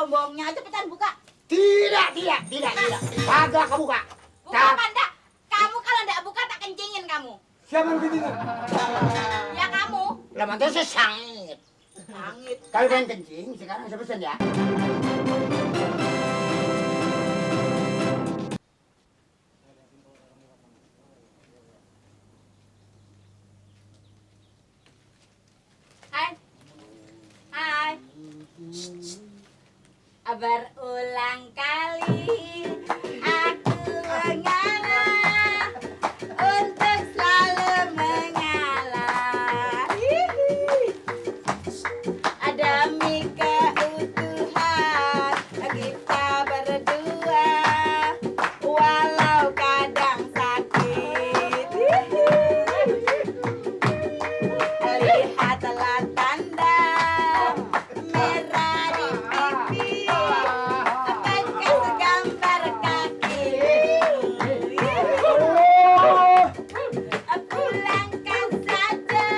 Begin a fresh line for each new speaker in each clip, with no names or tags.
sombongnya, cepetan buka.
Tidak. Kagak kebuka.
Buka apa enggak? Kamu kalau enggak buka tak kencingin kamu.
Siapa yang kencingin?
Ya kamu.
Lah mantu saya sangit.
Sangit.
Kalau pengen kencing, sekarang saya pesan ya.
Hai. Berulang kali aku mengalah untuk selalu mengalah. Demi keutuhan kita berdua, walau kadang sakit. Lihatlah tanda merah di pipi, bekas gambar kaki. Pulangkan saja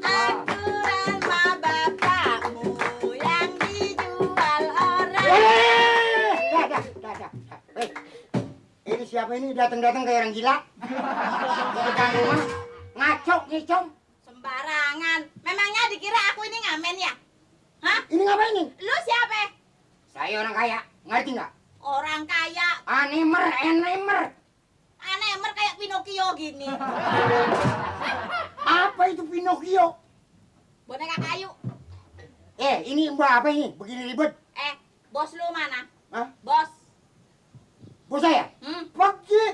aku sama bapakmu yang dijual orang.
Dah. Ini siapa ini datang kayak orang gila? Di depan rumah ngaco nih, Com.
Sembarangan. Memangnya dikira aku ini ngamen ya? Hah?
Ini ngapain nih?
Lu siapa?
Saya orang kaya, ngerti nggak?
Orang kaya,
Enemer.
anemer kayak Pinocchio gini.
Apa itu Pinocchio?
Boneka kayu.
Ini mbak apa ini? Begini ribet.
Bos lu mana?
Hah?
Bos.
Bos saya? Pergi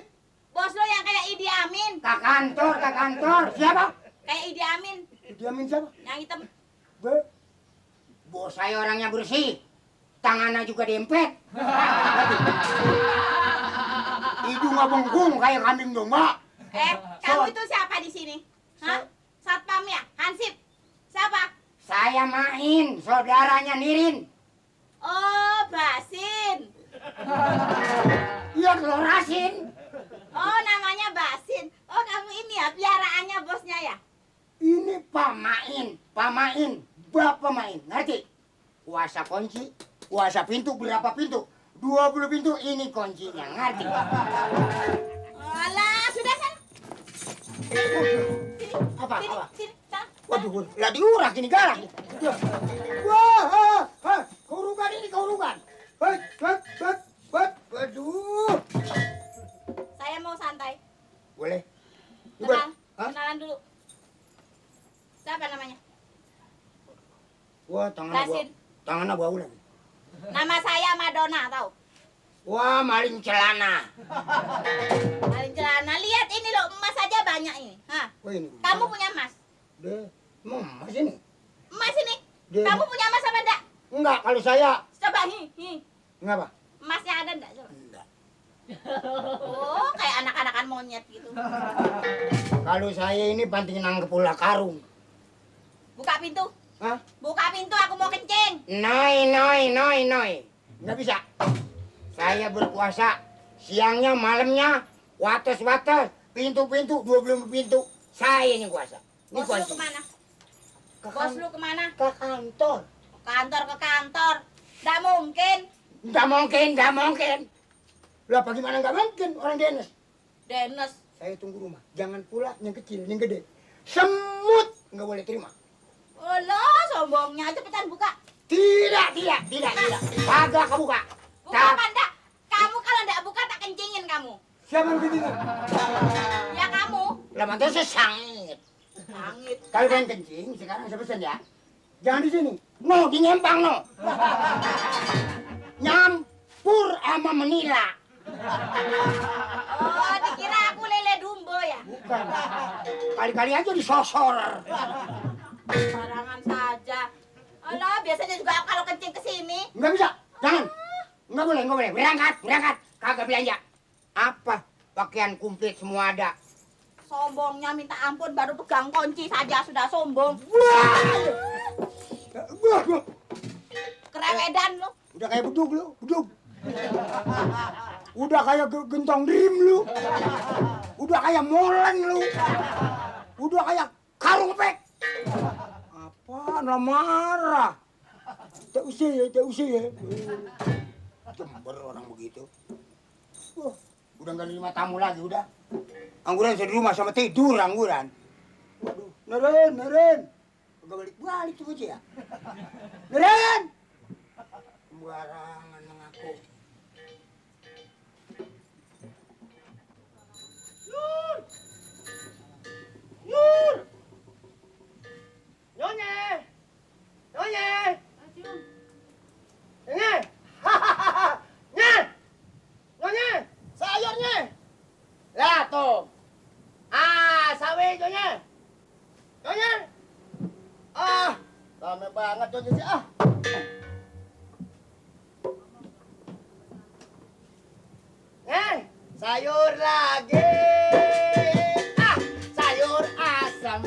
Bos lu yang kayak Idi Amin.
ke kantor. Siapa?
Kayak Idi Amin.
Diamin siapa?
Yang hitam.
Bos saya orangnya bersih. Tangannya juga dempet. Hidungnya bengkung kayak kambing domba.
Kamu itu siapa di sini? Hah? Satpam ya? Hansip? Siapa?
Saya Main, saudaranya Nirin.
Oh, Basin.
Iya, telur asin.
Oh, namanya Basin. Oh, kamu ini ya, peliharaannya bosnya ya?
Ini Pak Main, Bapak Main, ngerti? Kuasa kunci, kuasa pintu, berapa pintu? 20 pintu, ini kuncinya, ngerti?
Alah, sudah kan?
Apa?
Sini, sana.
Waduh, lah diurak ini galak. Wah, keurugan ini. Waduh.
Saya mau santai.
Boleh.
Kenalan dulu. Siapa namanya?
Wah, tangannya bau lagi.
Nama saya Madonna, tahu?
Wah, maling celana.
Maling celana. Lihat ini loh, emas aja banyak ini. Hah?
Wah, ini.
Kamu punya emas?
Emang emas ini?
Emas ini?
Dia-
Kamu punya emas apa enggak?
Enggak, kalau saya.
Coba,
Ngapa?
emasnya ada enggak? Coba.
Enggak.
Oh, kayak anak-anakan monyet gitu.
Kalau saya ini banting nangkep ulah karung.
Buka pintu.
Hah?
Buka pintu, aku mau kencing.
Noi. Nggak bisa. Saya berkuasa. Siangnya, malamnya, wates, pintu-pintu, 20 pintu. Saya yang kuasa. Ini
Bos lu
kunci.
kemana?
Ke
Bos lu kemana?
Ke kantor.
Ke kantor. Nggak mungkin.
Nggak mungkin. Lah bagaimana nggak mungkin orang Dennis?
Dennis.
Saya tunggu rumah. Jangan pula yang kecil, yang gede. Semut nggak boleh terima.
Oh loh, sombongnya. Cepetan buka.
Tidak. Kagak kebuka.
Buka apa enggak? Kamu kalau enggak buka tak kencingin kamu.
Siapa yang kencingin?
Ya kamu.
Lah mantu saya sangit.
Sangit.
Kalau pengen kencing, sekarang saya pesan ya. Jangan di sini. No, di Ngempang no. Nyampur sama menila.
Oh, dikira aku lele dumbo ya?
Bukan. Kali-kali aja disosor.
Barangan saja. Alah, biasanya juga kalau kencing ke sini.
Nggak bisa. Jangan. Nggak boleh. Berangkat. Kagak belanja. Apa? Pakaian komplit semua ada.
Sombongnya minta ampun, baru pegang kunci saja sudah sombong.
Wah.
Kerewedan lu.
Udah kayak bedug lu. Udah kayak gentong dream lu. Udah kayak molen lu. Udah kayak karung pek. Apa? Marah. Tak usah ya, tak usah ya. Jember orang begitu. Wah, udah nggak nerima tamu lagi udah. Angguran saya di rumah sama tidur angguran. Waduh, Neren. Gak balik tuh aja ya. Neren! Sembarangan mengaku.
Nur! Nyonya! Nyonya! Nyonya! Hahaha! Nye! Nyonya! Sayurnya! Lah tuh! Sawi nyonya! Nyonya! Rame banget nyonya sih sayur lagi! Sayur asam!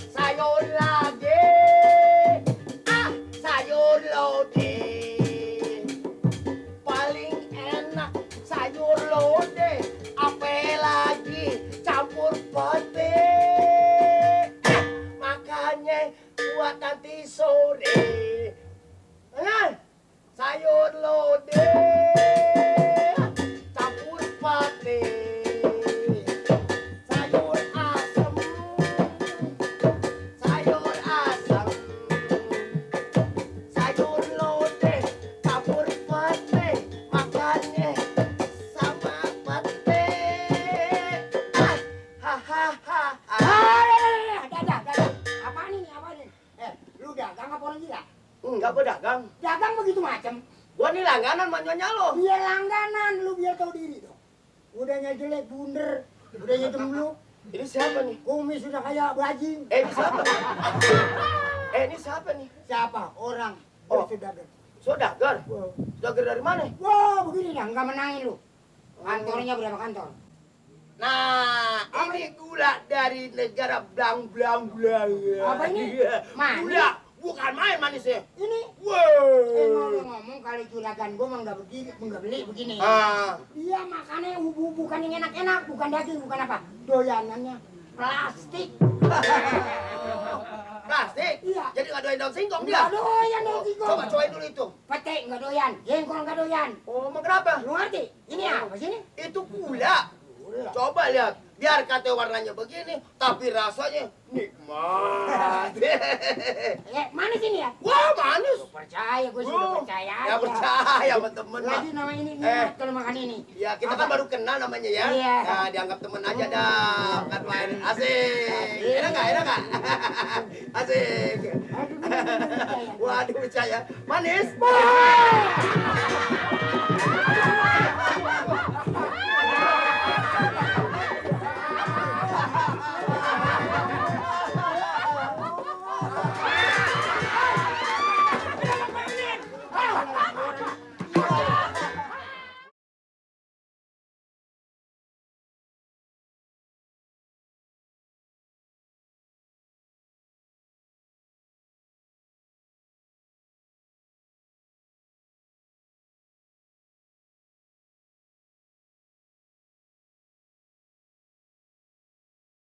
Sayur lagi! Sayur lodeh! Paling enak sayur lodeh! Apa lagi campur pete? Makanya buat nanti sore. Sayur lodeh! Campur pate! Sayur asam! Sayur asam! Sayur lodeh! Campur pate! Makannya sama pate! Hahaha!
Ada. Apaan ini? Lu dagang apa lagi ya?
Enggak, gua dagang.
Dagang begitu macam.
Gua nih langganan sama nyonya lo.
Biar langganan, lu biar tahu diri dong. Udahnya jelek, bunder. Udahnya gembluk.
Ini siapa nih?
Kumis sudah kayak bajing.
Ini siapa? Ini siapa nih?
Siapa? Orang.
Oh.
Saudagar.
Saudagar?
Wow.
Saudagar dari mana?
Wah, begini dah. Nggak menangin lu. Kantornya berapa kantor?
Nah, ini gula dari negara blang.
Apa ini? Manis?
Gula, bukan main manisnya.
Ini?
Wow.
Ngomong kali juragan gua mah nggak beli begini.
Ah,
Iya, makannya bukan yang enak-enak, bukan daging, bukan apa. Doyanannya plastik.
plastik?
Iya.
Jadi nggak doain daun singkong
Nggak
dia?
doyan daun singkong.
Coba cobain dulu itu.
Pete nggak doyan, jengkol nggak doyan.
Oh, emang kenapa?
Lu ngerti? Ini apa sih ini?
Itu gula. Coba lihat, biar kata warnanya begini, tapi rasanya nikmat.
Manis ini ya?
Wah, manis.
Percaya, gue sudah percaya.
Ya percaya sama temen mah.
Lagi nama ini nih, kalau makan ini.
Ya, kita kan baru kenal namanya ya.
Iya.
Nah, dianggap temen aja dah. Kan main asik. Enak nggak? Asik.
Aduh, bener-bener percaya.
Waduh, percaya. Manis.